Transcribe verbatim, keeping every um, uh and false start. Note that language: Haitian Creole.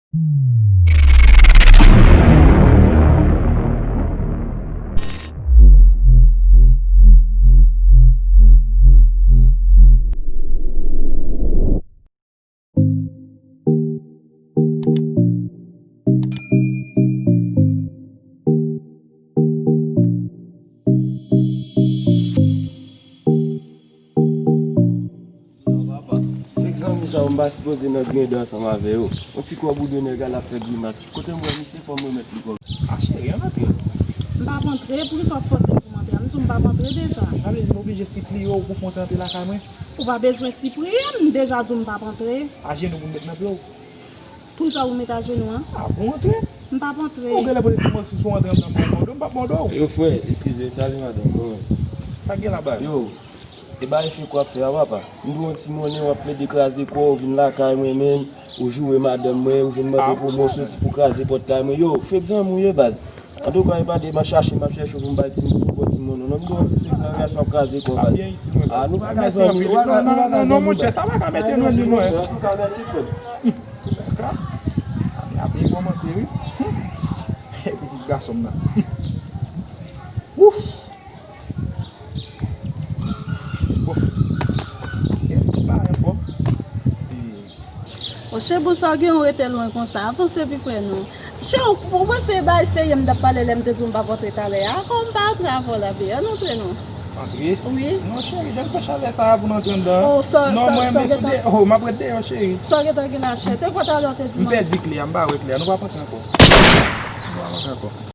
Fèk zanmi sa yo, m pa sipoze nan grendè ansanm avè yo. Yon ti kòb ou de nèg la, l ap fè grimas. Kote m wè misye, fò m remèt li kòb. A cheri, ann antre. M p ap antre, poukisa w fòse m pou m antre? M di w m p ap antre deja. Sa vle di m oblije sipliye w pou fè yon ti antre lakay mwen? Ou pa bezwen sipliye m, m deja di w m p ap antre. Ajenou pou m met nan pye w. Poukisa ou met ajenou an? A, pou antre. M p ap antre. Ou genlè pote ti mò si sou antre anndan m pa mòde w, m p ap mòde w. Yo, frè, eskize, salye madanm, kòman? Sa k gen la, baz? Yo, e bagay fek w ap fè a, papa. M dwe yon ti monnen, w ap plede kraze kò w, ou vin lakay mwen menm, ou joure madanm mwen, ou vin mande pou mwen, w soti pou kraze pòt kay mwen. Yo, fek zanmi w ye, baz. Antouka, e pa de m ap chache, m ap chèche w pou m bay ti, pou ti moun, non. M dwe yon ti senk san real, w ap kraze kò, baz. A, nou pa ka zanmi, nou pa ka zanmi, baz. Non, monchè, sa pa ka mete nou ni mwen. Antouka, mèsi, frè. Dakò. Apre, apre, kòmanse, wi. Pitit gason m nan. Ouf. Bon. Kèt, pa anfòm. Monchè, bon, sa w gen w rete lwen konsa? Avanse pi pre non. Cheri, ou, ou panse bay serye m t ap pale lè m te di w m p ap antre talè a? Kòm m pa antre avè w la, bebe, ann antre non. Antre? Wi. Non, cheri, jan l fè chalè sa a pou n antre anndan an. Oh, sa, non, sa, mwen sa menm sou de, oh, m ap ret deyò, cheri. Sa w gentan gen la, chè. Te kwè talè w te di m. M pèdi kle a, m pa wè kle a. Nou p ap antre ankò. Nou p ap antre ankò.